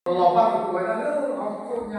လီၤဘၣ်သကိးဝဲဒၣ်လၢဟီၣ်ခိၣ်ညါထံၣ်ကဝဲၤလီၢ်န့ၣ်, အဝဲအံၤန့ၣ်မ့ၢ်တၢ်ဆၢဂ့ၤဆၢဝါ, ဒီးယတၢ်မုာ်ခုသ့ၣ်နီၣ်ထီၣ်သုလၢ ဆၢကတီၢ်ဒီးနၣ်ရံၣ်ခဲအံၤန့ၣ်လီၤ. တၢ်ဘျုးတၢ်တဆံတဘ့ၣ်, ဒီးဆိၣ်ဂ့ၤဘၣ်က့ၤပဝဲယွၤပှၤဂီၢ်မုၢ်ဖိသ့ၣ်တဖၣ်န့ၣ်တက့ၢ်. ခဲအံၤန့ၣ် ယသးဝံၣ်ဆီၣ်ထွဲဝဲဒၣ်သးဝံၣ်တယုၢ် ယကတဲအီၤလၢလီၤတံၢ်လီၤဆဲး ယွၤတၢ်လၢယၤ ယကတဲအီၤလၢ ယကတဲအီၤလၢ ယကတဲအီၤလၢ ယကတဲအီၤလၢ ယကတဲအီၤလၢ ယကတဲအီၤလၢ ယကတဲအီၤလၢ ယကတဲအီၤလၢ ယကတဲအီၤလၢ သ့ၣ်တဖၣ်န့ၣ် သုးခိၣ်သၣ်လၢ လဲၤလဲၤသုးဘၣ်လၢ အိၣ်က့ၤ ယကတဲအီၤလၢ ဘၣ်ယွၤတဲသကိးလၢယၤတၢ်ဒီးယၤန့ၣ် တၢ်မ့ၢ်က့ၤဒီး ဆၢကတီၢ် ဒီးယတဲဘၣ်ဘၣ်ဘၣ်သ့ၣ်တဖၣ် လၢယတကိးအီၤ အဝဲစံးဘျုးလၢလၢအဝဲသ့ၣ်တဲတၢ်နီၤ တဘၣ်က့ၤန့ၣ်ဆူၣ်လီၤနီၤ, ဟ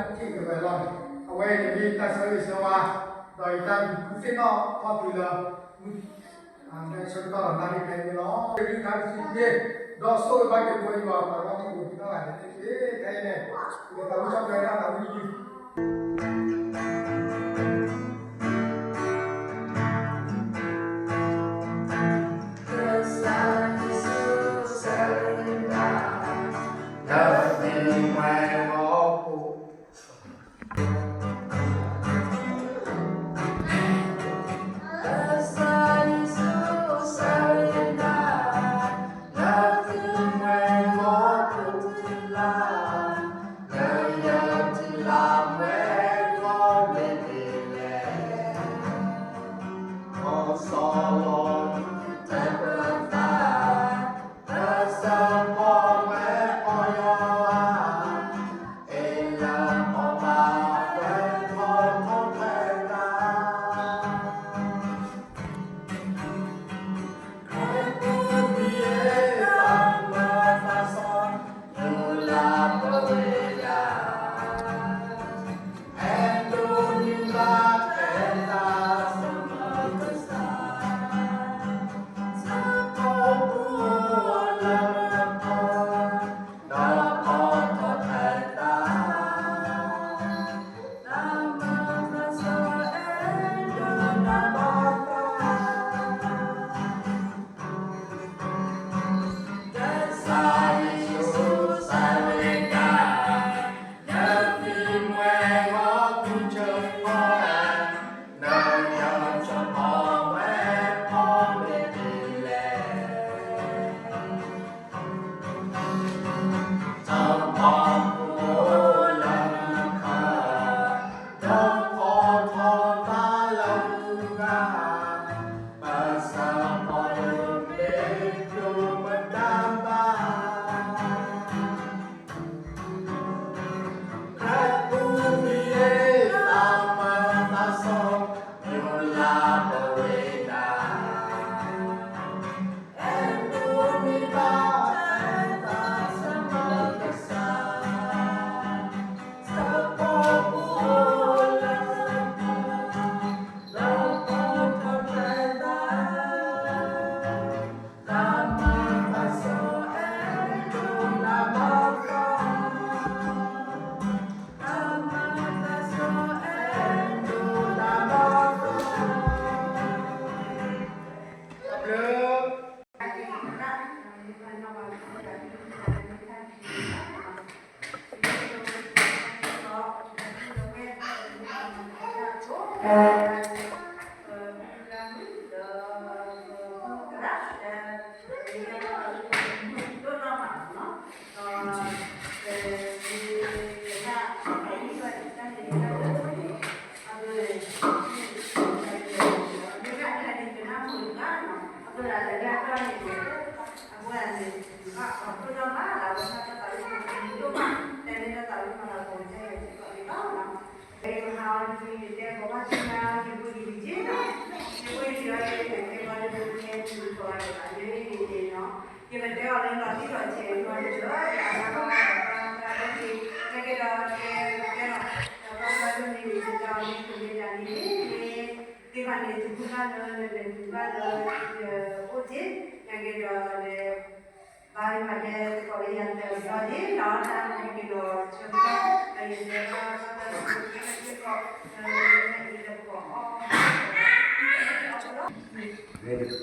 ဲက့ၤ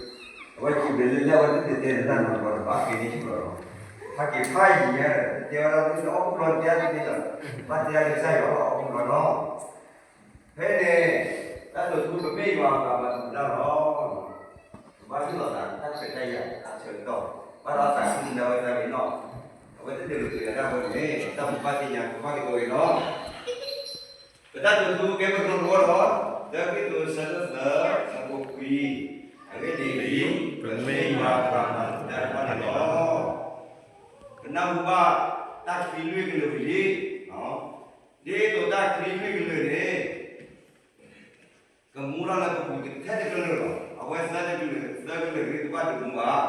ဖးယံၤညါဒီး တဲဝဲဒၣ်လၢအီၣ်ကူၣ်လီၤ တဲဒ်န့ၣ်လီၤ, ဘၣ်တဲဒ်ကစၢ်ယွၤလီၤ အီၣ်ကူၣ်လီၤနီၤ, ဖဲန့ၣ် တၢ်ဒိးထူပမ့ၢ်ယွၤအပှၤမၤသကိးတၢ်လီၤ, ပဘၣ်ဟ့ၣ်လီၤသး တၢ်ခွဲးတၢ်ယာ်အဆၢကတီၢ်, ဘၣ်ဒီးသးခုလၢအဝဲသ့ၣ်နီၤ, အဝဲသ့ၣ်တဲလိာ်က့ၤတၢ်ဝဲန့ၣ် တၢ်မူဘၣ်သ့ၣ်ညါ ပဘၣ်က့ၤတဲဝဲနီၤ ပတၢ်ဒိးထူကဲပတြၢၤတဝီလီၤ, လၢကရံၣ်သူး အဆၢဒိၣ်သၢ အဆၢဖိခွံ, အဂ့ၢ်ဒ်အံၤ, ပမ့ၢ်ယွၤအပှၤမၤသကိးတၢ်တဖၣ်န့ၣ်လီၤ, ပနၢ်ဟူဘၣ်တၢ်ချံလွံၢ်ကလုာ်ဝံၤလံ, ဒ်သိးတၢ်ချံလွံၢ်ကလုာ်န့ၣ် ကမူထီၣ်လၢပပူၤထဲတကလုာ်လီၤ, အဝဲသၢကလုာ် သၢကလုာ်န့ၣ် တဘၣ်ဒုးမူဘၣ်,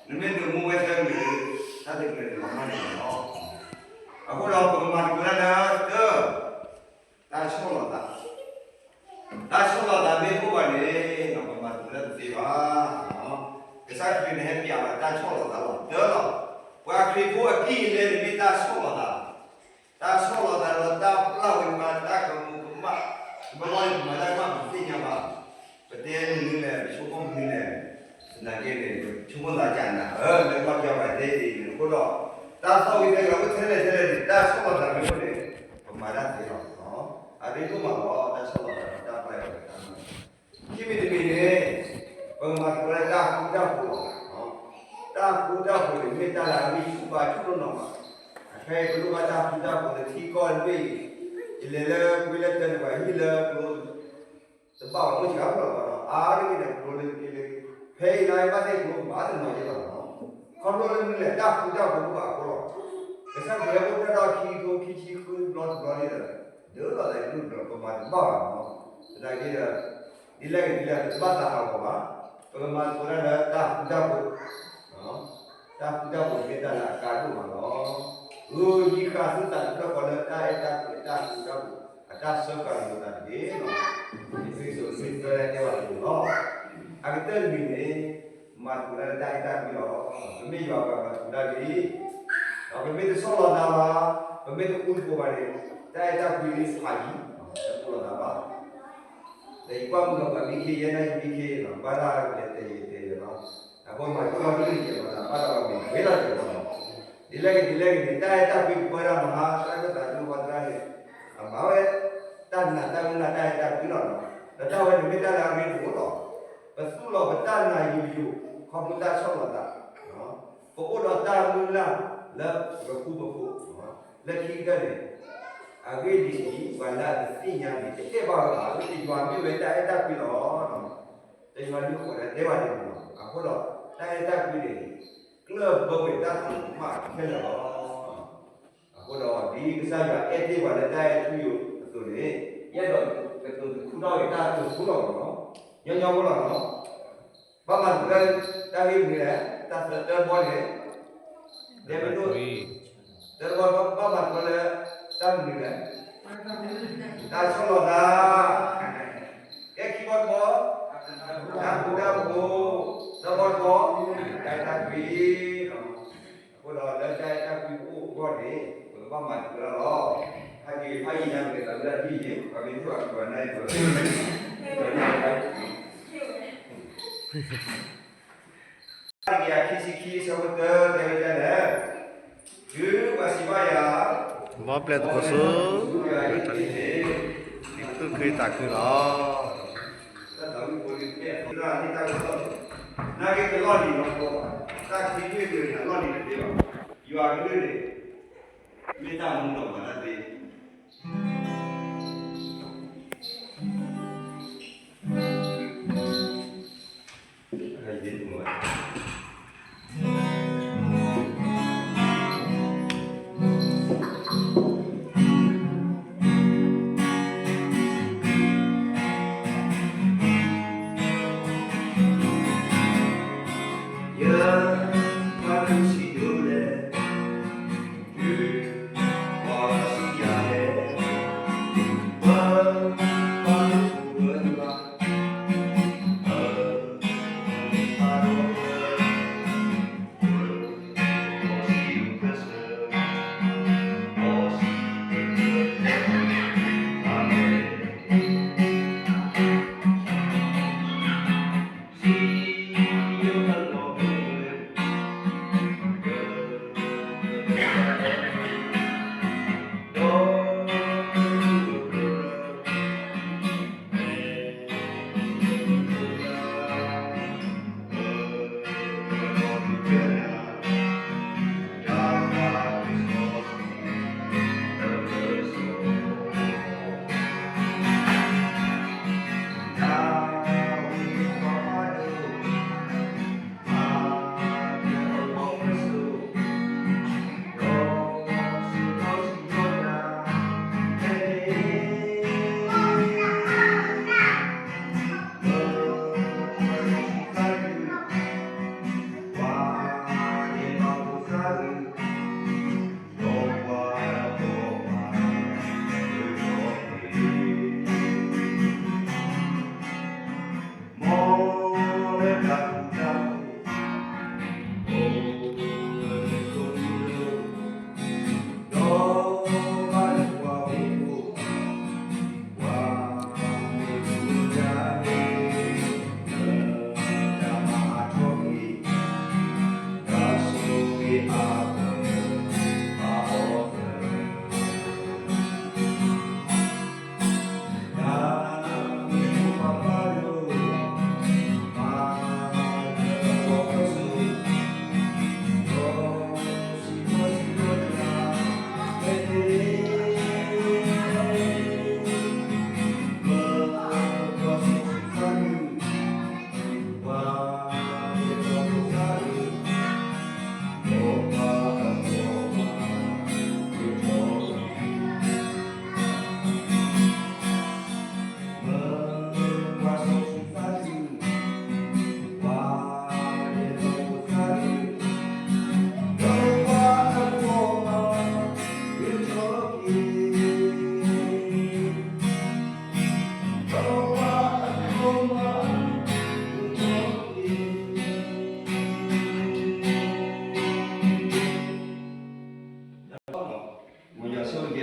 နမ့ၢ်ဒုးမူဝဲသၢကလုာ် တၢ်တကလုာ်န့ၣ် လီၤမၢ်န့ၣ်လီၤ. အဃိဒီးပကမၤသကိးတၢ်လၢတၢ် တၢ်ဆီၣ်လီၤသး, တၢ်ဆီၣ်လီၤသးမ့ၢ်တအိၣ်ဘၣ်န့ၣ် ပမၤသကိးတၢ်တသ့ဘၣ်. ကစၢ်ခရံာ်န့ၣ်ဟဲပျးဝဲတၢ်ဆီၣ်လီၤသးလီၤတၢ်လီၤ. ပှၤခရံာ်ဖိအကံၢ်အလဲန့ၣ်မ့ၢ်တၢ်ဆီၣ်လီၤသး, တၢ်ဆီၣ်လီၤသးဒီးတၢ်ပျၢ်ဝဲပှၤတၢ်ကမူၤကမၣ်, တဘျီဘျီန့ၣ် ပမၤတၢ်ကမၣ်ပသ့ၣ်ညါဘၣ်, ပတဲမနုၤလဲၣ် ပဆိကမိၣ်မနုၤလဲၣ်, သနာ်က့န့ၣ် ပဆိကမိၣ်သးကနၤ လၢပှၤကညီပှၤတဲဒ်န့ၣ် အဃိဒီး တၢ်သီၣ်ဂ့ၤသဲဂ့ၤလီၤအိၣ်ထဲလဲၣ်ထဲလဲၣ်န့ၣ် တၢ်ဆီၣ်လီၤသးမ့ၢ်အိၣ်န့ၣ် ပမၤတၢ်သ့လီၤ. အရ့ဒိၣ်မးလီၤ တၢ်ဆီၣ်လီၤသးဒီးတၢ်ပျၢ်ဝဲတၢ်မၤ ခံမံၤတမံၤန့ၣ် ပကမၤသကိးတၢ်ဃူတၢ်ဖိးလီၤ. တၢ်ဃူတၢ်ဖိးန့ၣ် မ့ၢ်တၢ်လၢအဂံၢ်ဆူၣ်ဘါဆူၣ်ဒိၣ်နီၢ်မး, အခဲအံၤပလိၣ်ဘၣ်တၢ်ဃူတၢ်ဖိးလၢထံကီၢ်တဘ့ၣ်အံၤ, ယလဲၤလၢကွ့လၢတၢ်န့ၣ် ပှၤဟံၣ်လၢကျိ တဘၣ်ဘၣ်မ့ၢ်စှၤလီၤဘၣ်ဒီး အါတက့ၢ်န့ၣ် ကျိလၢလၢ ဖဲအံၤလၢဘၣ်သ့ၣ်ကျိဘၣ်တနီၤယဲလီၤနီၤ. ခီဖျိလၢမနုၤလဲၣ် တၢ်ဃူတၢ်ဖိးတအိၣ်ဘၣ်အဃိလီၤ. ကစၢ်ခရံာ်ဟဲအိၣ်ဖျဲၣ်ထီၣ်ခံကထိခံဆံဃုဘျီတဘျီန့ၣ်ဒီး ဒုးလီၤသးဒ်န့ၣ်ဒီး ပမၤတဘၣ်ဘၣ်နီၤ. သနာ်က့ဒီး ဒ်လဲၣ်ဂ့ၤဒ်လဲၣ် ပတဘၣ်သးဟးဂီၤဘၣ်. ပကမၤသကိးတၢ်လၢတၢ်ဃူတၢ်ဖိး တၢ်ဃူတၢ်ဖိးမ့ၢ်တၢ်လၢအကါဒိၣ်မးလီၤ. ဂုာ်ယံၤဃာ်သုသးတဖျၢၣ်ဃီလၢတၢ်အဲၣ်တၢ်ကွံတၢ်ဃူတၢ်ဖိး အတၢ်ဆၢကၤလိာ်သးတက့ၢ်. ယ့ၣ်ၡူးခရံာ်တဲဘၣ်တက့ၢ်လီၤ. အကတၢၢ်တမံၤန့ၣ် မၤသကိးတၢ်လၢတၢ်အဲၣ်တၢ်ကွံလီၤ. ပမ့ၢ်ယွၤပှၤမၤသကိးတၢ်လံ ဒီးပမ့ၢ်တဆီၣ်လီၤသးဘၣ်, ပမ့ၢ်တဃူတဖိးဘၣ်န့ၣ် တၢ်အဲၣ်တၢ်ကွံန့ၣ်ဖးယံၤ တကိးလီၤသးဘၣ်. ဒီးယကွၢ်မုၢ်လီၤပှၤမံခ့ ယဲဒၣ်ယမံခ့လီၤ ဘၣ်ဒၣ်လဲၤတဲာ်ယတဲာ်ယလီၤ. အဃိမၤသကိးတၢ်လၢယဲၢ်လီၤ ဘၣ်ဒၣ်ပှၤမံၤဝဲလီၤယဲၢ်လီၤ. ဒ်လဲၣ်ဂ့ၤဒ်လဲၣ်ဂ့ၤန့ၣ် တၢ်အဲၣ်တၢ်ကွံပှဲၤဒၣ်မဟါ တၢ်ကသးဒိၣ်ဝဲသရၣ်န့ၣ် အမၤဝဲ တၢ်နာ်တၢ်မုၢ်လၢ်တၢ်အဲၣ်တၢ်ကွံလီၤ. ဒီးတၢ်ဝဲန့ၣ်မ့ၢ်တၢ်လၢအရ့ဒိၣ်လီၤ. ပသူၣ်လီၤပတၢ်နာ်ယိာ်ယိာ် ခီဖျိတၢ်ဆီၣ်လီၤသး ပအိၣ်ဒီးတၢ်မုၢ်လၢ်လၢပကဃူပဖိး လၢခံကတၢၢ်န့ၣ် အဂ့ၢ်ဒ်အံၤ ပှၤလၢအတသ့ၣ်ညါန့ၣ် တအဲၣ်ဘၣ်ဝဲဘၣ်. တယွၤမ့ၢ်ဝဲတၢ်အဲၣ်တၢ်ကွံလီၤ. တယွၤဒုးဃီၤဒီးတဲဘၣ်န့ၣ်လီၤ. အဃိဒီး တၢ်အဲၣ်တၢ်ကွံန့ၣ် ကျၢၢ်ဘၢဝဲတၢ်သူၣ်ကမၣ်ခဲလၢာ်လီၤ. အဃိဒီး ဒ်ကစၢ်ယွၤအဲၣ်တ့ၢ်ပှၤလၢတၢ်အဲၣ်ထူယိာ်အသိးန့ၣ် ယအဲၣ်ဒိးကတိၤသခူထီၣ်က့ၤတၢ်အသိးထူလီၤမးလီၤ. ညီညီဖိလီၤနီၤ. ဘၣ်မၤသကိးတၢ်ဂ့ၢ်မနုၤလဲၣ်, တၢ်သၢတၢတဘီန့ၣ်, ဒဲမ့ၢ်ဒိၣ်, တၢတဘီ ဘၣ်မၤသကိးလၢ တၢ်မနုၤလဲၣ်, တၢ်ဆီၣ်လီၤသး, ကဲခံဘီတဘီ, တၢ်ဃူတၢ်ဖိး, သၢဘီတဘီ, တၢ်အဲၣ်တၢ်ကွံ အဃိဒီးလၢတၢ်အဲၣ်တၢ်ကွံအိၣ်အဂီၢ်န့ၣ် ပကဘၣ်မၤသကိးတၢ်လီၤ. ဟဲက့ၤဖးယံာ်ညါ ပကသးဝံၣ်တၢ်ဟံၣ်ယံာ် ပှၤမ့ၢ်ထူၣ်အကဝၤနၢ်အံၤ ပ တကယၤခံဆံခံ အဆၢဖိတၢ တဲဝဲဒ်လဲၣ်, တုၤပှၤစံးဘၣ်ယၤ, မ်ပျဲၢ်သကိးဆူ, ယသူၣ်ခုသးခုလီၤ. နာ်က့တလီၢ်လံၤလီၤ, တၢ်ခံမ့ၢ်ဂ့ၤအလီၢ်လံၤတသ့ဘၣ်, ယွၤကလုၢ်န့ၣ် မ့ၢ်တၢ်မူလီၤမၤတၢ်သ့ ယပှၤကစံးဒိၣ်လဲၣ်, ယပှၤကစံး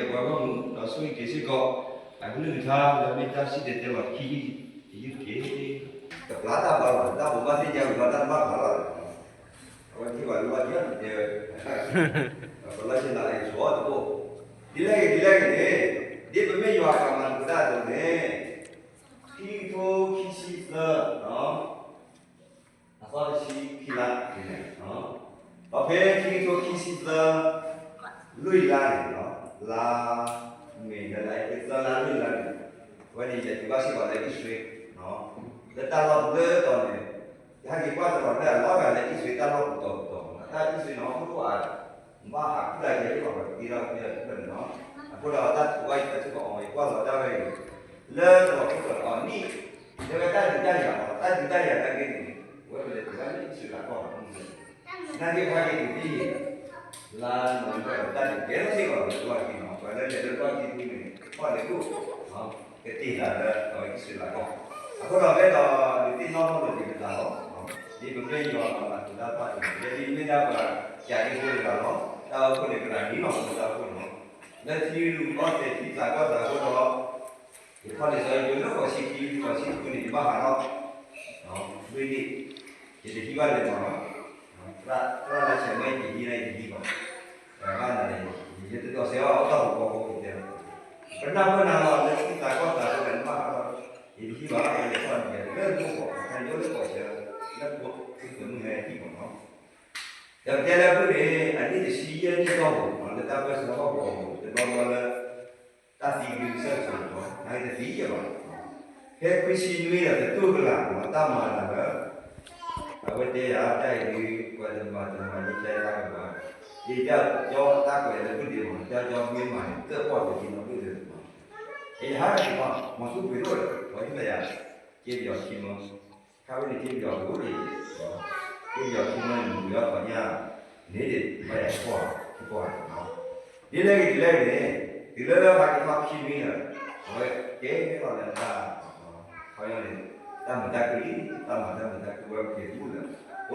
ယပှၤဂီၢ်မုၢ် ဒီးဆိၣ်ဂ့ၤက့ၤစ့ၢ်ကီး အကလုၢ်ကထါလၢမ့ၢ်တၢ်စံၣ်တဲၤတဲလီၤခံယုၢ်တက့ၢ်. ကပျၢ်တၢ်ဘါလီၤ တၢ်ဘိးဘၣ်သ့ၣ်ညါဝံၤလီၤ တၢ်တဘၣ်ဘါလီၤ. အဝဲထံၣ်ဘၣ်လၢဘၣ်ဒ်အီၤတဲဝဲ ပလီၢ်ဆ့ၣ်နီၤအံၤဆိးတဘိ ဒ်လဲၣ်ဂ့ၤဒ်လဲၣ်ဂ့ၤန့ၣ် ဒ်ပမ့ၢ်ယွၤအပှၤမၤသကိးတၢ်အသိးန့ၣ် ခံကထိခံဆံသၢ အသီတဆံခံလါန့ၣ် ဒီးဖဲခံကထိခံဆံသၢ လွံၢ်လါန့ၣ် လါမ့ၤလၢလါအ့ဖြ့ၣ်သၢလါလွံၢ်လါန့ၣ် အဝဲန့ၣ်ယလဲၤတုၤဘၣ်စ့ၢ်ကီးလၢအံၣ်စရ့လး လၢတၢ်လီၢ်ပူၤလၢတီၤန့ၣ် ယဟဲက့ၤကွၢ်သရိာ်လၢအလီၤဂာ်လၢအံၣ်စရ့လး တၢ်လီၢ်ပူၤတီၤပူၤတီၤ တၢ်အံၣ်စရ့လးန့ၣ် ဟီၣ်ခိၣ်အါ ဘၣ်ဟးခူၣ်တၢ်ကဲလၢပှၤကသံလီၤကသံလီၤတဖျၢၣ်န့ၣ်လီၤ. အဃိဒီးတၢ်ထူးဝဲယတၢ်ထူးကအီၤ ယကွၢ်လီၤတၢ်ဝဲအံၤ လၢသရိာ်ခိၣ်သရိာ်အီၤနံၣ် တဲဝဲတၢ်ဒုးတၢ်ယၤလီၤ တၢ်ဒုးတၢ်ယၤနာ်က့န့ၣ် အဝဲပလဲၤတုၤဘၣ်လၢအံၣ်စရ့လးကီၢ်လီၤ. နာ်က့ဖးက့ၤတုၤဒ်အံၤ လါနိၣ်ဝ့ဘၢၣ် တၢ်ဒုးကဲထီၣ်စ့ၢ်ကီးလီၤ လၢကီၢ်ခံန့ၣ် ပှၤလၢလဲၤလၢကီၢ်ခံပူၤန့ၣ် ထီၣ်လဲၤအိၣ် ကတ့ၢ်သးလၢအံၣ်စရ့လးကီၢ် အဃိဒီးဖဲဒီး ဒုးသ့ၣ်နီၣ်ထီၣ်လိာ်က့ၤပသးလီၤ. ဒ်ပမ့ၢ်ယွၤအပှၤမၤသကိးတၢ်သ့ၣ်တဖၣ်အံၤ ဒ်ပမ့ၢ်ဒၣ်ပှၤကးဒံဖိတဂၤလီၤ. တၢ်အိၣ်ဖှိၣ်န့ၣ် ပတၢ်နံၤလီၤ ပတၢ်အိၣ်ဖှိၣ်န့ၣ်လီၤ. လၢထံရူၢ်ကီၢ်သဲးထံသးကီၢ်သးအဃိဒီး ယခီၣ်လံာ်စီဆှံယိၤလၢဃိးဆံခံ ဃိးဆံဃုန့ၣ် ယဘၣ်ဟးထီၣ် လွံၢ်နံၣ် ယတဟံးဘၣ်လၢၤဘၣ်. သရၣ်လၢဆဲးမၢယတဟံးန့ၣ် ယတဟံးဘၣ်. ဘၣ်နၤန့ၣ် ယတဒိးစဲးဘၣ်အီၣ်တၢ်ဟူးကီၢ်ဖိကတဲလီၤ. ပနၢ်ပၢၢ်နၤလီၤ လၢထံသးကီၢ်သးအဃိဒီး နဘၣ်ဟးထီၣ် ယတဟံးဘၣ် ယလဲၤထီၣ်န့ၣ် လၢလၢပှဲၤ ခါယအိၣ်လၢပှဲၤဆဲး လၢပှဲၤမုၢ်ဟဲဟံၣ်မးနီၤ. ဒီးပတဲလၢအဖုၣ်န့ၣ် အနံၣ်တဆံယဲၢ်နံၣ်အတီၢ်ပူၤ လၢတၢ်ပၢၢ်ဆၢဟီၣ်ကဝီၤပူၤ တဘျီဘျီလၢ တၢ်သံကွံကစၢ်ကစီၤတဘျီ နာ်က့တသံယဲၢ်ဘၣ်. ဖဲခွံဆံနွံဒီးတတူၢ်ကလာ် တၢ်မၤတၢ်လၢ အဝဲတဲယၤ တၢ်အံၤဒုး ပှၤတမၤတမၤ ယကဲတၢ်ကမၤ ယကၢ်ကၠီတၢ်ကွဲးလၢဖုၣ်ဒ့မး ကၠီကၠီမ့ၢ်မၤန့ၣ် တၢ်ပီၢ်တက့ၤနီၢ်ဘုၣ်လၢ ယဟးတက့ၤဘၣ် မၤဆူၣ်ကွံာ်ဒိၣ်ဒီး ပှၤဟံၣ်လၢယၤ က့ပယီၤခံမီ ခါဝဲန့ၣ် က့ပယီၤကအိၣ်ဒံး က့ပယီၤခံမီန့ၣ် မုၢ်လီၤပှၤညါ န့ၣ်ဒံး ဘၣ်ယၤကီၢ် ကီၢ် ဒ်လဲၣ်ဂ့ၤဒ်လဲၣ်ဂ့ၤန့ၣ် တုၤလၢဟးက့ၤထီၣ်ခံနွံဒီး အဝဲကဲထီၣ်လၢတၢ် ခီပညီန့ၣ် တၢ်မုာ်တၢ်ခုလံ တၢ်မၤတၢ်မုာ်တၢ်ခုဝဲပက့ၤတ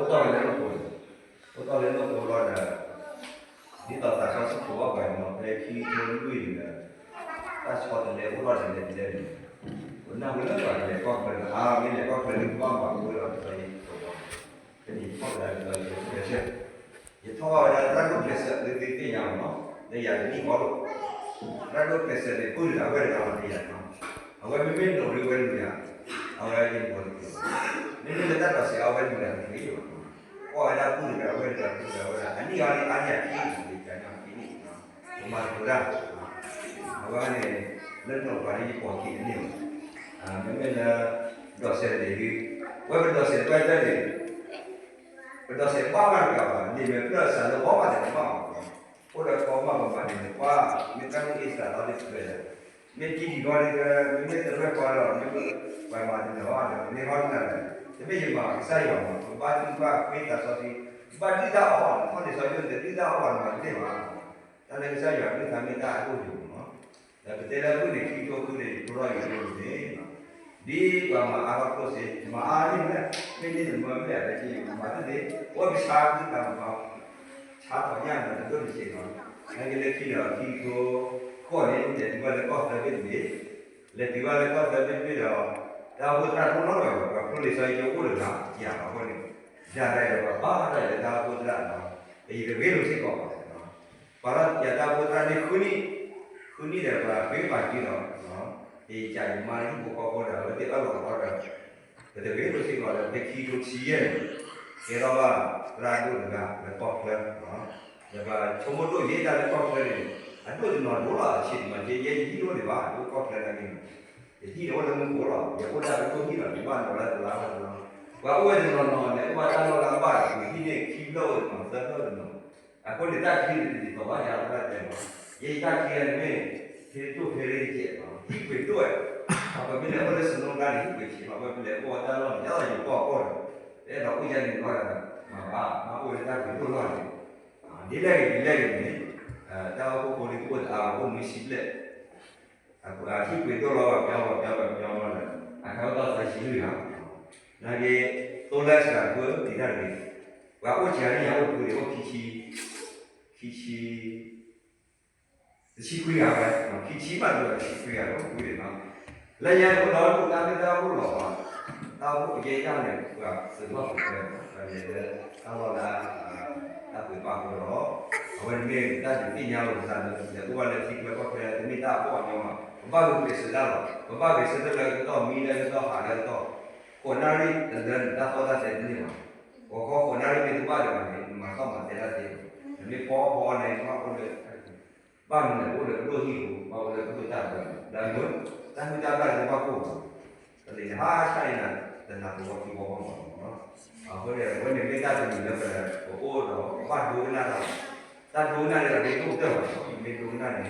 ဘူၣ်လၢ အိၣ်တီၢ်ဝဲလၢနီၢ်ခိန့ၣ် အိၣ်တီၢ်လၢနီၢ်ခိဘျီဒီး ဒ်သိးသးစီဆှံဖိဘၣ်ပှၤန့ၣ် ဖဲခံထိလွံၢ်န့ၣ်ဒီး တၢ်ဆီတလဲအိၣ်ထီၣ်ဒ်လဲၣ်ဒ်လဲၣ်န့ၣ် ပနၢ်ဟူလၢပှၤကလဲၤကီၢ်ချၢဒီး အါ မ့ၢ်လဲၤကီၢ်ချၢန့ၣ် ကဘၣ်မၤဝဲလီၤ တသီယဲၢ် တနံၤထီၣ်ကဒါက့ၤဒီးယဆဲး ယထီၣ်ဘၣ်ဝဲဒၣ်သရၣ်ဒိၣ်ကျဲးစၢးလၢသုသ့ၣ်ညါမးနီၤ လၢယၤတနံၣ်ဃီလိာ် သရၣ်ဒိၣ်ကျဲးစၢးန့ၣ် ပုၢ်တဂၤဝဲၢ်တဂၤလီၤ လၢယၤနီၤ အဝဲမ့မ့ၢ်လိာ်ရ့ဝဲလူၤယၤ အဝဲယမၤတက့ၢ် မ့မ့ၢ်လၢတၢ်ဒိးစဲးအဝဲလူၤယၤတက့ၢ် ကွၢ်ဝဲဒၣ်ပုၢ်တဂၤဝဲၢ်တဂၤပုၢ်တဂၤဝဲဒၣ် အနံၣ်အါန့ၣ်အါန့ၣ်အခံန့ၣ် ယကန့ၣ်အခံန့ၣ် ပမၤသကိးတၢ် အဝဲန့ၣ် လၢနီၢ်ပၤန့ၣ်ယပိာ်ခံတန့ၢ်ဘၣ် မ့မ့ၢ်လၢ ဒိးစဲးန့ၣ်ဒုး ဝဲပဒိးစဲးတၢ်တၢ်န့ၣ် ပဒိးစဲးဘၣ်မးတကးဘၣ် န့ၣ်မ့ၢ်ဖျၢၣ်စးလၢဘီမးတကးဘၣ် အိၣ်ဒီးကီမးပမၤန့ၣ် ကွၢ် မ့ၢ်တၢ်မ့ၢ်အ့ၣ်စးလီၤဒ်တဖျၢၣ်ယၤ မ့ၢ်ကံဒံးဘီဒ် မ့မ့ၢ်တရၢၢ်ကီဒီး မ့ၢ်ပှၤမၤတနၢၤဘၣ်ဒီး မ့ၢ်ဟီတနၢၤလဲၣ် တမ့ၢ်ယမၤကစၢ်ယွၤမး ပဘၣ်ဒုၣ်ဘၣ်ဃ့သးစီဆှံ ဘၣ်ဒုၣ်တၢ်အီၣ်ဘၣ် ထီၣ်န့ၣ်စီယိၣ်န့ၣ် တဒုၣ်တၢ်အီၣ်ဘၣ်မၤတသ့ဘၣ် တၢ်လၢကစၢ်ယွၤဒုၣ်တၢ်မ့ၢ်တၢ်အဒိၣ်ယိာ်မး ဒီးပတဲလၢအဖုၣ်န့ၣ် ခံကထိဃုန့ၣ် ယဖိထီၣ်ယိာ်ဒိၣ်န့ၣ် ဒ်ပှၤမၤအါထီၣ်ကျိၣ်စ့ မၤအါန့ၣ်လဲၣ် မ့ၢ်န့ၣ်တမၢမ့ၢ်အလဲၣ် မၤတသ့ အဝဲပဆါဒုၣ်တၢ်မၤ ဆါထီၣ်ညၣ်ဒီးတဒိၣ်တဆံးနီၤ နာ်က့လၢခံဒီးခံကထိဃိးန့ၣ် လဲၤတုၤဘၣ်လၢကီၢ်သၢဘ့ၣ်တဘ့ၣ် လဲၤတုၤဘၣ်လၢကီၢ်သၢဘ့ၣ်တဘ့ၣ်ဒီး တၢ်အိၣ်ဖှိၣ်သရၣ်ဖိနီတဂၤဘၣ် ပှၤဖိလံၤစီယိၣ်အိၣ်တဂၤ ယၤဘၣ်အဃိန့ၣ် ယၤတၢ်အံၤဒီးပှၤဘၣ်တၢ်အံၤလၢတၢ်အိၣ်ဖှိၣ်သရၣ်နီၤ ယတဂ့ၤလိာ်စ့ၢ်ကီးဘၣ် ပှၤလၢယၤတၢ်အိၣ်ဖှိၣ်သရၣ်န့ၣ်ဃုနံၣ် ဃုနံၣ်ဒီးပှၤဃ့ပာ်က့ၤဒီး ယကးယမါလၢဟံၣ်ဖိဃီဖိဒီး အဝဲသ့ၣ်အၢၣ်လီၤအီၤဒီး ပတဂ့ၤလိာ်စ့ၢ်ကီးဒီး ဖဲခံကထိဆံယဲၢ်န့ၣ် ကဲထီၣ်ဘၣ်သရၣ်ဒိၣ်တဂၤလၢကီၢ်ချၢ ဒီးပှၤဆိကမိၣ်ဒိၣ်ယဲၢ်တၢ်လၢကီၢ်ချၢန့ၣ် အဒိၣ်တနီၤဒိၣ်လီၤ အဆံးတမၤက့ ယဲယဟံၣ်ဒိၣ်န့ၣ်ဘၣ် ဒိၣ်ကီၢ်ချၢနာ်က့န့ၣ် ယဟံၣ်န့ၣ်အိၣ်လၢမူခိၣ်လီၤ ယအိၣ်ဒၣ်တဒိၣ်ဟံၣ်လီၤ ယဘၣ်နီၤလၢတလါဘၣ်တလါ ပှၤအိၣ်ဝဲတနီၤနီၤန့ၣ် အိၣ်ဘၣ်တၢ်လီၢ်လၢအဘၣ်ဒီး ဟံၣ်န့ၣ်ခံဖျၢၣ်အိၣ်တနီၤ သၢဖျၢၣ်တနီၤ အဃိန့ၣ် တၢ်ခံန့ၣ်တဒ်သိးဘၣ်ယၤလၢတၢ်တဲမး ယဲယတၢ်ခံဂၤန့ၣ်မ့ၢ် ဖဲတဒိၣ်ဖဲရ့တကဲး ဟံၣ်ပှ့ၤဒိၣ်ဝဲ ပမ့ၢ်လဲၤအိၣ်လၢစနိကါန့ၣ် ဟံၣ်ပှ့ၤဆံးမး ပှၤပလဲၤအိၣ်ဝဲတၢ်လီၢ်န့ၣ် ယသးယပီၢ်အီၣ်ဒီး ပအဲၣ်ဒိးအိၣ်ယဲန့ၣ်ဘၣ်ဒီး မၤဘၣ် မၤအိၣ်ဝဲတၢ်ပှ့ၤဒိၣ်လီၢ်န့ၣ် ဒ်လဲၣ်ဂ့ၤဒ်လဲၣ်ဂ့ၤန့ၣ် တၢ်အိၣ်ဖှိၣ်ဖိလံၤအိၣ်တအါ အိၣ်မုၢ်ဆံဘျဲၣ် ဟံၣ်ပှ့ၤဒိၣ်လီၤ ပှၤပျီပှၤပျီပှၤပျီမးဒီး အခါဝဲသးသးဆံးလွံၢ်ဂၤ နာ်က့ သိလၢစှၤကွၢ်ဒံးတၢ်တဂ့ၤ ပှၤအိၣ်စှၤန့ၣ်ယၤအိၣ်တပူၤန့ၣ် အိၣ်ခံဆံ ခံဆံ တဆံခွံဂၤဝဲ, ခံဆံဘၣ်ဒိဘၣ်တဆံခွံဂၤဒီးဝံၤန့ၣ်လီၤ. လၢညါန့ၣ် အိၣ်ဒီးဒိၣ်တၢ်မ့ၢ်တၢ်အိၣ်လီၤဘၣ်, တၢ်အိၣ်ဖှိၣ်ကဲယၢ်န့ၣ် ပှၤသုးလီၢ်သုးကျဲဘၣ်, ပှၤလဲၤလၢတၢ်လီၢ်လၢ တၢ်သုးပာ်ဃုာ်လီၤ. အဝဲန့ၣ်မ့ၢ်တၢ်ဒုးသ့ၣ်ညါလီၤပသးလၢ လဲၤအိၣ်ဘၣ်လၢထံကျဲကီၢ်ချၢ တမ့ၢ်တၢ်အဘီၣ်အညီဘၣ်, ပဘၣ်ဂုာ်ကျဲးစၢးတၢ်လီၤ. ပဘၣ်ဂုာ်ကျဲးစၢးတၢ်လၢကတီၢ်မံလၢကတီၢ်ဟးလၢကတီၢ်, ဃိးနၣ်ရံၣ်တလၢန့ၣ် တၢ်သီၣ်တၢ်သဲတန့ၢ်ဘၣ်. ပှၤဃီဃိးနၣ်ရံၣ်မ့ၢ်တဘၣ်လၢၤဘၣ်န့ၣ် နမၤသီၣ်မၤသဲတၢ်သ့ဘၣ်. နမ့ၢ်ဖီဖီန့ၣ် နဘၣ်အိၣ်လၢ ဘၣ်မနုၤလဲၣ် အိၣ်လၢပဒိၣ်ဟံၣ်ပူၤ, ဘၣ်အိၣ်လၢပဒိၣ်တၢ်ဒၢး, ဒီးမ့ၢ်တၢ်ဟုၣ်တၢ်ဘျၣ်န့ၣ် ဘၣ်ကိၢ်ဘၣ်, တလံၤဟါဆၣ်အံၤန့ၣ် တနၤသဝီခံဘီဘီမးလီၤ. အဃိန့ၣ် အဝဲန့ၣ်မ့ၢ်တၢ်တမံၤလၢပအိၣ်ဒီး ပဘၣ်ဒိကနၣ်တၢ်လီၤ. တၢ်ဒိကနၣ်န့ၣ်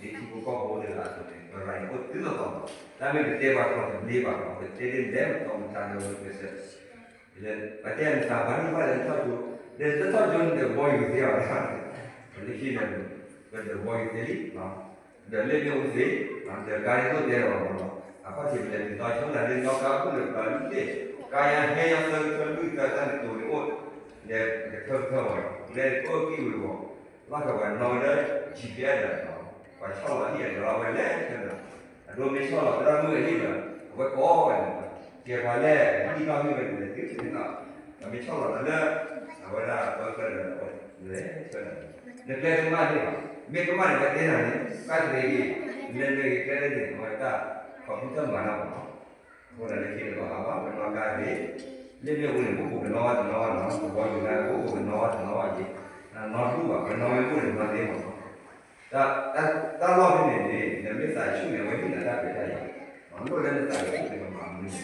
အရ့ဒိၣ်ကတၢၢ်ဘၣ်လီၤ. မ့ၢ်ဒိကနၣ်န့ၣ် ဒ်ထံဖိကီၢ်ဖိတဂၤအသိးန့ၣ် ပရၤန့ၣ်အိၣ်တုၤလီၤသီလီၤ. တၢ်မ့ၢ်ပတဲပှၤကျိာ်တဘျ့ဘၣ်လီၤ. ပတဲဒ်လဲၣ် ပတီၢ်မတၤဒီးပစၢၤ ပတဲနသးပှၢ်န့ၣ်ဘၣ်ဒီးထီၣ်ကၠိ, ဒီးတထီၣ်ကၠိန့ၣ်ဒီးဘီယူၤသ့အီၤ, လၢခံန့ၣ် ပဒီးဘီယူၤသ့လံ, ဒီးလ့ၣ်မ့ၣ်အူသ့, ဒီးကါန့ၣ်ဒိၣ်တဲလီၤမးလီၤ. အခီၣ်ထံးပလဲၤတုၤသီဆိလၢလၢနီၢ်ကါအိၣ်လၢပျၢၤလံသ့ၣ်, ကါယါဟဲယါသၢကထၢလွံၢ်ကထၢတၢ်န့ၣ်တိၤန့ၣ်အိၣ်, လဲၤကထၢကထၢဘၣ်, လဲၤကိၣ်ကံၢ်ဝံၤဘၣ်, ဘၣ်ဃးပှၤနီၣ်ဝဲဒၣ် G P S ဒီး ပှၤဆီၣ်လီၤဟံၣ်အဒီးအဝဲလဲၤဆၢဒီး အဒိမ့ၢ်ဆီၣ်လီၤသရၣ်မုၣ်အဟံၣ်ဒီး အဝဲကိးဝဲန့ၣ်, ကဲပှၤလဲၣ် ဟံၣ်နီၣ်ဟံၣ်ဝဲန့ၣ်လဲၤတုၤန့ၣ်လီၤ. အမ့ၢ်ဆီၣ်လီၤသးလၢ အဝဲဒၣ်ပၢၤကျၢၤဒီး အဝဲလဲၤဆၢဒီး နကျဲတမ့ၢ်န့ၣ်ဘၣ်, မ့ၢ်ကမၣ်န့ၣ် ပှၤတဲနၤန့ၣ် ဘၣ်တဂ့ၤ, နလဲၤနဂ့ၤကျဲလၢန့ၣ် အဝဲတၢ် computer မၤတၢ်မးလီၤ. အဃိဒီးလၢခံတဘျီဟးဘၣ် ပနီၣ်ကါဂ့ၤ, လ့ၣ်မ့ၣ်အူန့ၣ် ပအိၣ်ပနီၣ်ဝဲတနီၤဝဲလီၤ, ပဘီယူၤန့ၣ် ပအိၣ်ပနီၣ်ဝဲတနီၤဝဲက့ၤ, နီၣ်တဒူၣ်ဘၣ် ပနီၣ်မ့ၢ်အိၣ်န့ၣ် ပနီၣ်သ့မးလီၤ. တၢ်လီၢ်ဖဲန့ၣ်န့ၣ် နမ့ၢ်သးဆူၣ်န့ၣ် အဝဲဟ့ၣ်နၤတၢ်ခွဲးတၢ်ယာ်, လိၣ်လၢနသးကဆူၣ်န့ၣ် မၤမနုၤန့ၣ်,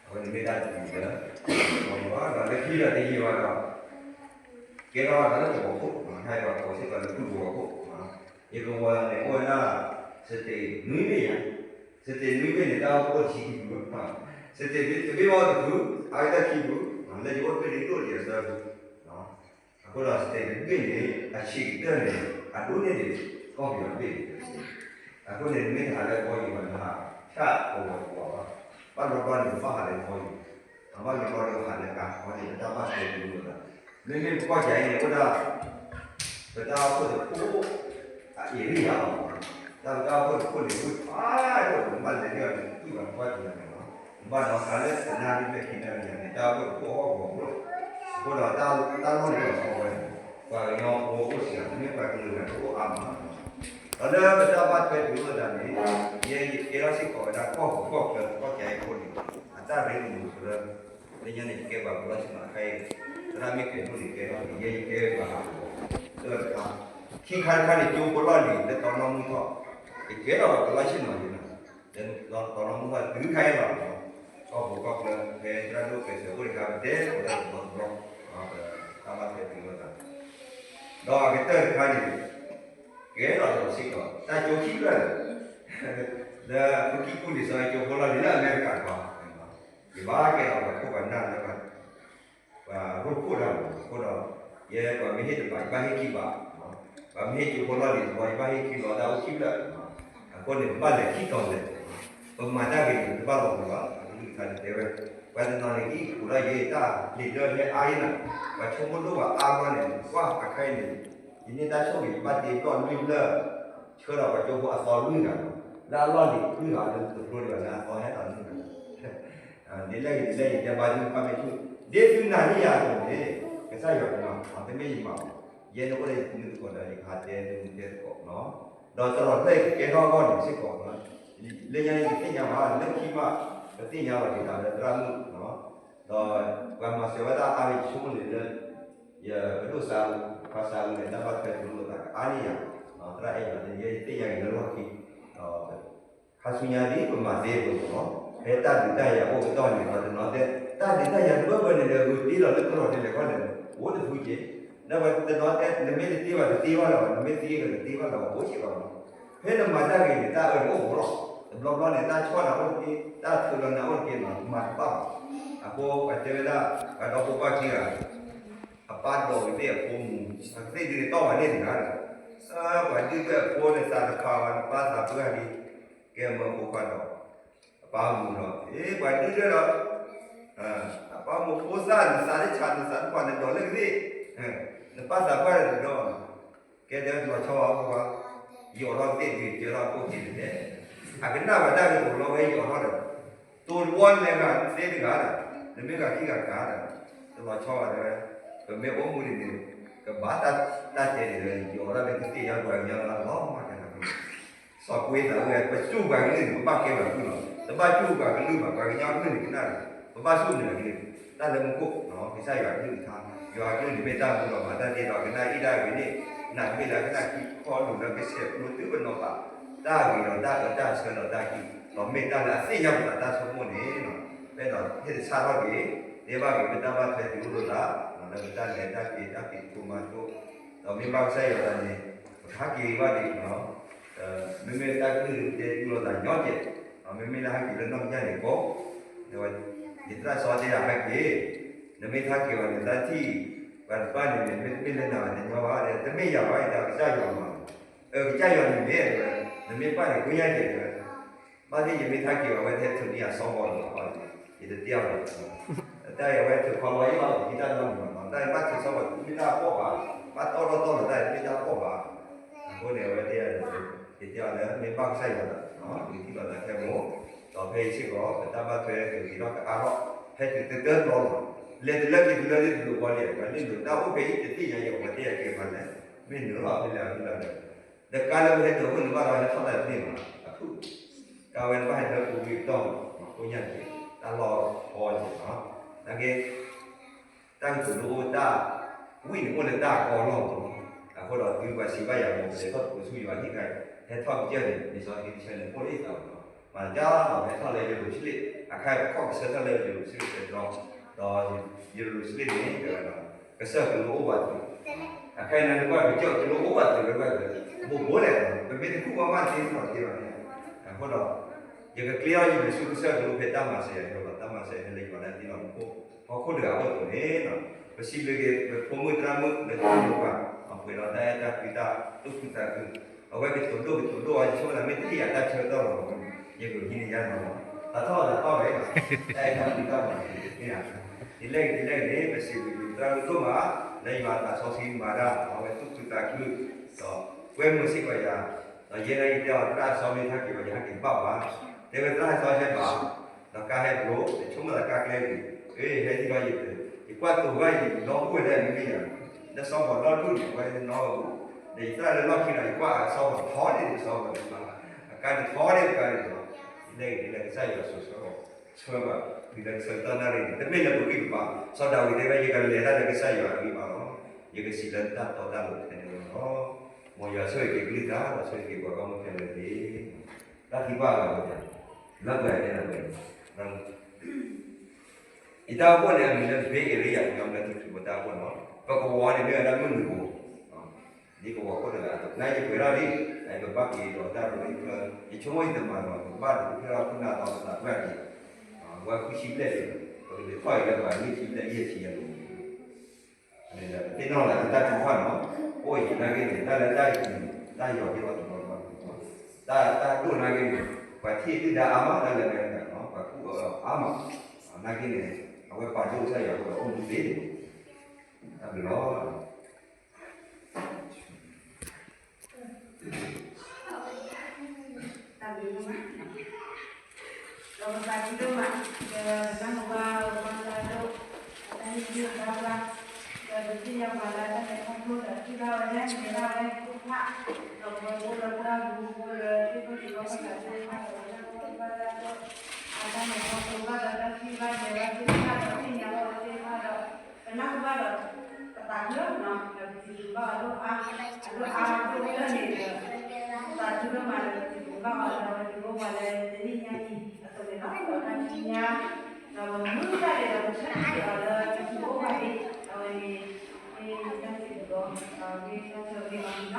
အဝဲန့ၣ်မ့ၢ်တၢ်တမံၤလၢ ဒီးလၢခံဒီးတယံာ်ဘၣ်ဒီး ကဲထီၣ်ဝဲဒၣ်လၢသဝီခိၣ်, ဟဲပှၤကိးစ့ၢ်ကီးလၢဖုၣ်သဝီခိၣ်, ယကဝီၤန့ၣ်အိၣ်ဝဲဒၣ် state နွံဘ့ၣ်ယါ, state နွံဘ့ၣ်န့ၣ် တၢ်အိၣ်ဖှိၣ်အိၣ်တဆံခံဖု, state တဘ့ၣ်အိၣ်တဖု, အါကတၢၢ်ခံဖု, လၢယအိၣ်တဘ့ၣ်န့ၣ်ဒိၣ်ဒံးအသၢဖု အဃိဒီး state တဘ့ၣ်န့ၣ် အဆံးကတၢၢ်န့ၣ် အဒိၣ်န့ၢ်ဒံး ကီၢ်ပယီၤတဘ့ၣ်န့ၣ်, အဃိန့ၣ် နမ့ၢ်တဟးလၢကဘီယူၤဘၣ် နဟးဆၣ်ကဝီၤကဝီၤဘၣ်, ဘၣ်နီတဘျီန့ၣ် ပဘၣ်ဟးလၢကဘီယူၤ, ဘၣ်နီတဘျီန့ၣ် ဟးလၢကါ, အဃိန့ၣ် ပတၢ်ဘၣ်ထွဲလိာ်သး, မ့မ့ၢ်ပကီၢ်စဲၤအံၤန့ၣ် အိၣ်ဒၣ် ပတၢ်အိၣ်ဖှိၣ်တခိၣ် အ area အီၤ, တၢ်ပတၢ်အိၣ်ဖှိၣ်တခိၣ်န့ၣ် အိၣ်ဖးဒိၣ် နဘၣ်လဲၤန့ၢ်အီၤန့ၣ် ကွံာ်ဘၣ်ကွၢ်က့ၤလီၤန့ၣ်လီၤ, နဘၣ်နီၤဃာ်လၢတနၣ်ရံၣ်ဖဲခံနၣ်ရံၣ်န့ၣ် တၢ်အိၣ်ဖှိၣ်တခိၣ်ဟီၣ်ကဝီၤဖိလီၤ, အဃိဒီးတၢ်လီၢ်န့ၣ်လီၤဆီဝဲန့ၣ် ပှၤကညီဖိအိၣ်စှၤ မ့ၢ်ပှၤကလုာ်ဂၤတအိၣ်အါမး, ဒီးလၢပတၢ်ဘၣ်ထွဲတုၤလိာ်သးန့ၣ် ယဲယကဲထီၣ်စ့ၢ်ကီးဝဲဒၣ်ကီၢ်ပူၤကီၢ်ချၢ ကီၢ်ကၠီအံၤဖိန့ၣ် အတၢ်ရ့လိာ်မုာ်ဆိလၢ လၢညါန့ၣ် ယကဲပှၤကညီလီၢ်ဆ့ၣ်နီၤတခါအံၤ, သရၣ်မ့ၢ်ကဲၤဒိၣ်န့ၣ် ကဲထီၣ်န့ၣ် ယဲယကဲပှၤဟးကဝီၤ သၢတခါ, ခံခါတခါန့ၣ် ကၠိဖိလီၢ်လံၤ လၢတီနီၢ်မုၢ်ထီၣ်, ယကဲထီၣ်ပှၤကညီလီၢ်ဆ့ၣ်နီၤန့ၣ်လီၤ, လၢတီနီၢ်မုၢ်ထီၣ်တုၤခါအံၤလီၤ, ကီၢ်ပူၤကီၢ်ချၢ ဖဲသရၣ်ဒိၣ်ကျဲးစၢးအိၣ်တခါ ပတဲပှၤတဘျီတဘျီ, တၢ်ဘၣ်ထွဲတုၤလိာ်သး, ဒီးအကတၢၢ်တခါန့ၣ် ကဲထီၣ်လီၤစ့ၢ်ကီး တၢ်ကၠိခံဖျၢၣ် လၢအဖုခံကူန့ၣ် စီၤကၠိဖိလီၢ်လံၤလၢအမဲရကၤတခီ, ယဘၣ်ကဲထီၣ်ပှၤခိၣ်ပှၤနၢ်လၢ ပှၤရိၣ်ခိၣ်တၢ်မးအဃိဒီး, ယဲပှၤမ့ၢ်ဟ့ၣ်တဘး ယဘၣ်ဟ့ၣ်ခံဘး, ပှၤမ့ၢ်ဟ့ၣ်ကၠိဖိလီၢ်လံၤတဘျီ ယဘၣ်ဟ့ၣ်ခံဘျီ တၢ်အိၣ်ခံဖျၢၣ်, အဃိန့ၣ် ပဘၣ်လဲၤခံတီၤလဲၣ်, ပမၤတၢ်ဂ့ၤန့ၣ် တဘၣ်လီၤပှီၢ်ဘၣ်, အကလုၢ်ကထါန့ၣ်တဲဝဲ, ပှၤတနီၤန့ၣ် ဟံၣ်ခိၣ်လၢယတၢ်လံၤဒၢဟဲအါယဲနၤ, ပှၤဆိကမိၣ်ဒိၣ်ပှၤအါမးန့ၣ် ကွၢ်အခါအံၤန့ၣ်, ယန့ၢ်တၢ်ဆိၣ်ဂ့ၤ ယဘၣ်တ့ပျီၢ်လွံၢ်ဖျၢၣ်, ဆှၢဒီးပှၤကၠိဖိအသီလွံၢ်ဂၤ, လၢအလီၢ်လံၤလွံၢ်ဂၤ လၢတဖျိဒံးဘၣ်လၢအသီဟဲထီၣ်လွံၢ်ဂၤ ဒ်လဲၣ်ဂ့ၤဒ်လဲၣ်ဂ့ၤ တဲဘၣ်သုဖးမဲာ်ဆူၣ်, ဒ်သုနာ်န့ၢ်ယၤအသိးန့ၣ်, ကစၢ်ယွၤကမၤအီၤ တမ့ၢ်ယမၤအီၤ, ယဲန့ၣ်အိၣ်လၢယမူတကိးဒီး ယကဟးတဲသုမူတဲသကိးနီၤ, ဒီးတရီးဖျၢၣ်ကကဲထီၣ်အဂီၢ်န့ၣ်စ့ၢ်ကီး, လၢညါန့ၣ် ယသ့ၣ်ညါဘၣ် လၢခံမး ပသ့ၣ်ညါလီၤက့ၤသးလၢသရၣ်မုၣ်နီၤ, ဒီးပှၤမၤစၢၤဝဲဒၣ်အါမံၤဆိကမိၣ်န့ၣ်လၢ ယပဒိၣ်စၢ် ပှၤစၢ်အူန့ၣ် တၢ်ဘၣ်ထွဲတုၤလိာ်သးကအါန့ၢ်ယၤ, သရၣ်အဲၣ်ယၤန့ၣ် ယဲယသ့ၣ်ညါက့ၤလၢလီၢ်ခံ, ဒီး ခါဆူညါဒ်ပမၤသ့အသိးလီၤ, ဖဲတၢ်ဒုးတၢ်ယၤအိၣ်ကတီၢ်န့ၣ် ပှၤတနီၤတဲ တၢ်ဒုးတၢ်ယၤဘၢဘၢန့ၣ်ဒီး ဂုာ်တ့လီၤလၢကလီၢ်ဒ်လဲၣ်ခီလဲၣ်, အိၣ်တဖုက့ၤ, ဒီးပှၤတနီၤတဲ နမ့ၢ်တတ့ဘၣ်တတ့ဘၣ်လၢၤဘၣ်, နမ့ၢ်သ့ဒီးတတ့ဘၣ်လၢၤဘၣ် အိၣ်စ့ၢ်ကီးလီၤ, ဖဲနမၤတၢ်ဂ့ၤန့ၣ် တၢ်အၢန့ၣ်အိၣ်ဘူးလီၤ, တဘျီဘျီန့ၣ် တၢ်ဆီၣ်နၤအိၣ်တက့ၢ်, တၢ်ထုးလီၤနၤအိၣ်တက့ၢ်နီၤ မၤတဘၣ်ဘၣ်, အဃိပှၤတဲဝဲဒၣ် ပှၤဒီဖိပၢ်ခံဂၤ အပၢ်ဒိးကသ့ၣ်အဖိမူ, အကသ့ၣ်ဒုးန့ၣ်တီၢ်ဝဲန့ၣ်တဂၤဒီး, ပှၤဒုးဝဲအဖိန့ၣ်သးတဖးဘၣ် နပၢ်သးပှၢ်ဒံး, ကဲမၢဖိခွါဒီး, အပၢ်မူဒီး, ပှၤဒုးဝဲဒီး, အပၢ်မူဖိသၣ် နသးတဆး နသးတဖး နဒိးလၢကသ့ၣ်, နပၢ်သးပှၢ်ဒီးတဒီး, ကဲတဲလီၤဆီဘၣ်ဖိခွါ, ယအိးထီၣ်သ့ၣ်ဒုး ယအိးထီၣ်ကိၣ်က့ၤန့ၣ် အကနၣ်ဘၣ်တၢ်ကတိၤလီၤဝဲယအိးထီၣ်ဒီး တိၤတဝီန့ၣ်ဂၤသ့တဂၤဒီး နမ့ၢ်ဂၤခံဂၤကၤဒီး တလီၤဆီဘၣ်တဲဝဲ ပမ့ၢ်အိၣ်မူဒ်န့ၣ် ကဘၣ်တၢ်တဲဒ်လဲၣ် ယအိးထီၣ်လၢကသ့ၣ်ညါပှၤကညီလီၤမၢ်ကဲလီၤ စီၤကွ့သးဝဲ ပစူၢ်ပှၤကလုၢ်န့ၣ် ပဘၣ်ကဲပှၤကလုၢ်လီၤ. တဘၣ်စူၢ်ပှၤကလုၢ်ဘၣ် ပှၤကညီကလုၢ်န့ၣ်ကနၣ်ဒီး ပဘၣ်စူၢ်နုာ်အကလုၢ် တၢ်လၢမူခိၣ် ကစၢ်ယွၤကလုၢ်ကထါ ယွၤကလုၢ်န့ၣ်မ့ၢ်တၢ်မူလီၤမး တၢ်တ့ဒီးကနၣ်အံၤဒၣ်ဝဲန့ၣ် နမ့ၢ်လၢကနၣ်ခံခီဒိၣ်လၢကဆဲးဖျိတုၤပနီၤဖး တၢ်ဂ့ၤဒီးတၢ်အၢတၢ်ဆၢဒီးတၢ်ကံၣ် ဒီးမ့ၢ်တၢ်လၢအသ့ၣ်ညါပသးတၢ်ဆိကမိၣ်န့ၣ် ပအဲၣ်ဒိးဟ့ၣ်တဆၣ်ထီၣ်က့ၤ ဒ်ဘၣ်က့ၤပတၢ်ဘၣ်ထွဲတုၤအိၣ်လိာ်သး လၢပတၢ်လဲၤတၢ်က့ၤတၢ်ဖံးတၢ်မၤတအိၣ် ဒီးမ့ၢ်ဘၣ်ကစၢ်ယွၤသးန့ၣ် ပကဟဲက့ၤဘၣ်ဒ်န့ၣ်လီၤ. မ့မ့ၢ်တၢ်ကလုၢ်တဲတူၢ်လိာ်သးညီကဲး မ့မ့ၢ်လၢဟဲက့ၤလၢနီၢ်ကစၢ်န့ၣ်ကိး ယသရၣ်စီတဲယၤဟဲက့ၤ နမ့ၢ်ဟဲက့ၤဘၣ်န့ၣ် တၢ်ထံၣ် ပှၤတဖၣ်န့ၣ် မ့တမ့ၢ်လၢနၤဘၣ်တညီဘၣ် တမ့ၢ်ယၤဘၣ် ယတၢ်ကစၢ်ယွၤမး အကစၢ်ယွၤန့ၣ်မ့ၢ် နမ့ၢ်ပၣ်န့ၣ် ကိညါကဲး ဘၣ်သ့ၣ်ယမ့ၢ်ထါက့ၤဘၣ် အဝဲတဟဲထုးန့ၢ်အစီဘီၣ်လီၤ ယတတဲအီၤလီၤ တၢ်အံၤအဝဲထုးခီလီၤယၤလီၤ ယတၢ်လီၤမုာ်ဘၣ်နီၤ တၢ်အံၤဘၣ်ထုးစီဘီၣ်တမ့ၢ်တၢ်အဘီၣ်ဘၣ် ဘၣ်တီၢ်ထီၣ်တီၢ်လီၤတၢ်အံၤတမ့ၢ်တၢ်အဘီၣ်ဘၣ် အဃိန့ၣ် အဝဲတဲယၤ ယတဲအီၤလၢမ့ၢ်ဘၣ်ကစၢ်ယွၤသး ယကထံၣ်လီၤသးခဲမိၣ် ဒီးဖဲအံၤစ့ၢ်ကီး ပတၢ်ဘၣ်ထွဲကဂ့ၤထီၣ်ကအါထီၣ် ဖဲတုၤတတၢၢ်တဘျီလီၤ လဲၤတလၢက့ၤတလၢလၢတလိၤဘီလံ ပှၤန့ၣ်နုာ်တၢ်အိၣ်ဖဲအံၤတသ့ၣ်ညါယၤ ပှၤတဲယၤက့ၤဖးလဲၣ် မ့ၢ်နုာ်လီၤဖဲလဲၣ်ဖဲလဲၣ်ဒီး ဒီးကါလၢပဟဲနုာ်အဃိန့ၣ်ဘၣ်ဒီးဟဲထီၣ်တၢ်တန့ၢ်ဘၣ် အဖုၣ် ကါဝဲန့ၣ်ဘၣ်ဟဲလၢပူၤဝံၤပတီၢ်မး ကိညါက့ၤ တၢ်လီၢ်ဖီက့ၤနီၤ နာ်က့ တၢ်ကတိၤဒိတၢ် ဝံၣ်န့ၣ်အိၣ်လၢတၢ်အကီအလီၢ်မး အဃိဒီးတုၤပှၤစံးဘၣ်ယၤမး ပလဲၤထီၣ်ပူၤဆူယွၤဟံၣ်ခါ ဟဲထီၣ်ကစၢၢ်န့ၣ် လံာ်စီဆှံတဆၢန့ၣ် အိၣ်လၢယသးမး မၤကၢ်လီၤ ဟဲထီၣ်လၢယရူၤၡလ့ၣ် အခါခီၣ်ကဆၢထၢၣ်လၢယရူၤၡလ့ၣ်တဘျီ ဒီးယရူၤၡလ့ၣ်န့ၣ် ကစၢၢ်ကလိအိၣ်ဘၣ်သ့ၣ် အခါအံၤန့ၣ် နကွၢ်ကစၢၢ်ကလိအိၣ်ဘၣ်သ့ၣ်ဝဲဘၣ်သ့ၣ် ဘိးဘိးလဲၣ် ပမ့ၢ်တခူၣ်ဘၣ်မးသ့ၣ်နီၣ်တ့ၢ်ဘၣ်န့ၣ် အဃိဒီး ယကကျ့ထီၣ်ယမံၤဆူကစၢၢ်ကလိဖဲတၢ်မၤစၢၤယၤလီၤ တၢ်မၤစၢၤယၤလၢယွၤလၢအသံလီၤမူခိၣ် ဟီၣ်ခိၣ်တဂၤအအိၣ်အသိးန့ၣ် ပစံးဘျုးက့ၤ ပဖိမုၣ်သရၣ်မုၣ်လၢတၢ်မိၢ်ပှၢ် ပှဲၤဒီးတၢ်အဲၣ်တၢ်ကွံတၢ်သူၣ်ခုသးခု အဝဲကတိၤဒိၣ်ကတိၤဒိၣ်အီၤ ယဆိကမိၣ်သးမ့ၢ်တဟ့ၣ်ယၤတၢ်ဆၢကတီၢ်လီၤ ယကဟံးန့ၢ်ယၤလီၤ တၢ်ထီၣ်တၢ်ထီၣ်ဝဲ တၢ်အဲၣ်တၢ်ကွံတၢ်မၤန့ၣ် ဒ်လဲၣ်ဂ့ၤဒ်လဲၣ်ဂ့ၤန့ၣ် ပစံးဘျုးက့ၤသရၣ်မုၣ်ဒိၣ်မး လၢယွၤအသးစီဆှံမၤတၢ် အဝဲသူၣ်ခုသးခု ဒီးကွဲမုာ်စ့ၢ်ကီးယၤ ဒီးယဲဒၣ်ယတဲအီၤ သရၣ်စီမ့ၢ်ထါက့ၤဘၣ် ယဟဲက့ၤဘၣ်ဘၣ် တဲဝဲသရၣ်စီဟဲဘၣ် ဒီးကါဟဲဘျိ ယဆိကမိၣ်သးကါကျဲဂ့ၤ အ့ ဟဲဒ်ဒီးယ ယကွၢ်တိၤဘၣ်ယ ယနီၢ်ဟူဝဲလၢမ့မ့ၢ်ယၤ လၢစီၤပီၤလီၢ်ဒိၣ်န့ၣ် အဝဲနီၢ်ဟူ ဒီးယသရၣ်လၢလီၢ်ခံဒီး ယကွၢ်အစီၤပီၤထီဒ်န့ၣ် စီၤပီၤန့ၣ် အကါန့ၣ်ထီဒ်အကါန့ၣ်လီၤ ဒ်လဲၣ်ဂ့ၤဒ်လဲၣ် ကစၢ်ယွၤဆိၣ်ဂ့ၤ ဆှၢဘၣ် တုၤလၢဆၢကတီၢ်နၣ်ရံၣ်န့ၣ် တမ့ၢ်လၢပဂံၢ်ပဘါ စီၤဒၤဝံးတဲဝဲ ယကလဲၤတၢ်လၢကစၢ်ယွၤအဂံၢ်ဘါလီၤ. ယကစံးလၢတၢ်တီတၢ်လိၤထဲန့ၣ်လီၤ. မ်ယွၤဆိၣ်ဂ့ၤက့ၤကလုၢ်ကထါ ဒီးဆိၣ်ဂ့ၤက့ၤပှၤဂီၢ်မုၢ်ခဲလၢာ်တက့ၢ်. တၢ်သံကွၢ်အဂၤဝဲန့ၣ် လၢပှဲၤတဲလၢပှဲၤ ယတၢ်အိၣ်ဖှိၣ်န့ၣ် အမံၤလၢ Bay Area ကညီလၢထူၣ်ဖျူးပတၢ်အိၣ်ဖှိၣ်လီၤ. ပကဝီၤန့ၣ်မ့ၢ်ဝဲဒၣ်မုၢ်နုာ်ပူၤ ဒ်ကဝီၤခိၣ်တဂၤအသိး နာ်က့ပှဲၤထီၣ်လံ ပဘၣ်က့ၤဒီးတၢ်ရ့ဖၢ ယဆိကမိၣ်ယတမၤလီၤ ပကဘၣ်ဒုးဖျဲၣ်ထီၣ်ခိၣ်နၢ်သီပသးပှၢ်က့ၤ ဝဲဃုဆံဘျဲၣ်လံ ပကဒုးဖျဲၣ်အံၤလၢပှၤလွံၢ်ဆံဘျဲၣ်ယဲၢ်ဆံယဲၢ်လံ ပသ့ၣ်နီၣ်လၢတၢ်ထုကဖၣ်နီၤ အိၣ်အံၤနာ်က့န့ၣ် တၢ်လၢတၢ်အံၤ တၢ်ယီၤဟ့ၣ်လီၤတဘျီတဘျီ တၢ်တၢ်ဒိၣ်နာ်က့န့ၣ် ပှၤထံၣ်ဒုၣ်ဒါအါမး တၢ်လၢအမဲရကၤနီၤ ပှၤကူၣ်အၢအါမး နာ်က့န့ၣ် အဝဲပာ်ဒိၣ်ကစၢ်ယွၤအဃိဒီးအိၣ်မူသ့န့ၣ် တၢ်ဘျုးလီၤ. တၢ်ဘျုးဒိၣ်မး ဒီးပသးခုဒိၣ်မး ဒီးနၢ်ဟူဘၣ်ပှၤလၢဒိၣ် အတၢ်ဟ့ၣ်ဂံၢ်ဟ့ၣ်ဘါပှၤ ဒီးပသ့ၣ်ညါပှၤလၢတၢ်လဲၤခီဖျိဒီးထံၣ်ဘၣ်ဝဲလၢမ့ၢ်ဘၣ်ဝဲသ့ၣ်တဖၣ် ဒီးပှၤအိၣ်လၢပှၢ်ပူၤ အိၣ်လၢသ့ၣ်ခိၣ်သ့ၣ်ဘီၣ်သ့ၣ်တဖၣ်ဒီး ပနၢ်ဟူဘၣ်ပှၤလၢဒိၣ် အတၢ်လဲၤခီဖျိဘၣ်ဒီးတၢ်ထံၣ်ဘၣ်ယဲၤဘၣ်သ့ၣ်တဖၣ်ဒီးသ့ၣ်ညါဘၣ်ဝဲသ့ၣ်တဖၣ်ဒီး ပနၢ်ဟူဘၣ်ဒီး ပသးခုလီၤနီၤ ဒီးပစံးဘျုးဘၣ်အီၤဒိၣ်အါ အဒိၣ်အါဒိၣ်ဝဲလၢန့ၣ်ဒီး ပသးခုဒိၣ်မးဒီးပစံးဘျုးဘၣ်အီၤဒီးအဝဲသ့ၣ်အိၣ်ပှၤလၢတနံၣ်ညါအံၤ အသိးန့ၣ်လီၤ ဒီးတၢ်ထံၣ်ညါ ဒီးပမုၢ်တၢ်ဒဲးဒီးပဆၢထံၣ်အီၤလၢပထံၣ်အိၣ်ပှၤအံၤ အဝဲန့ၣ် မ့ၢ်တၢ်စံးဘျုးဒီး မ့ၢ်တၢ်ဆၢဂ့ၤဘၣ်န့ၣ်လီၤ.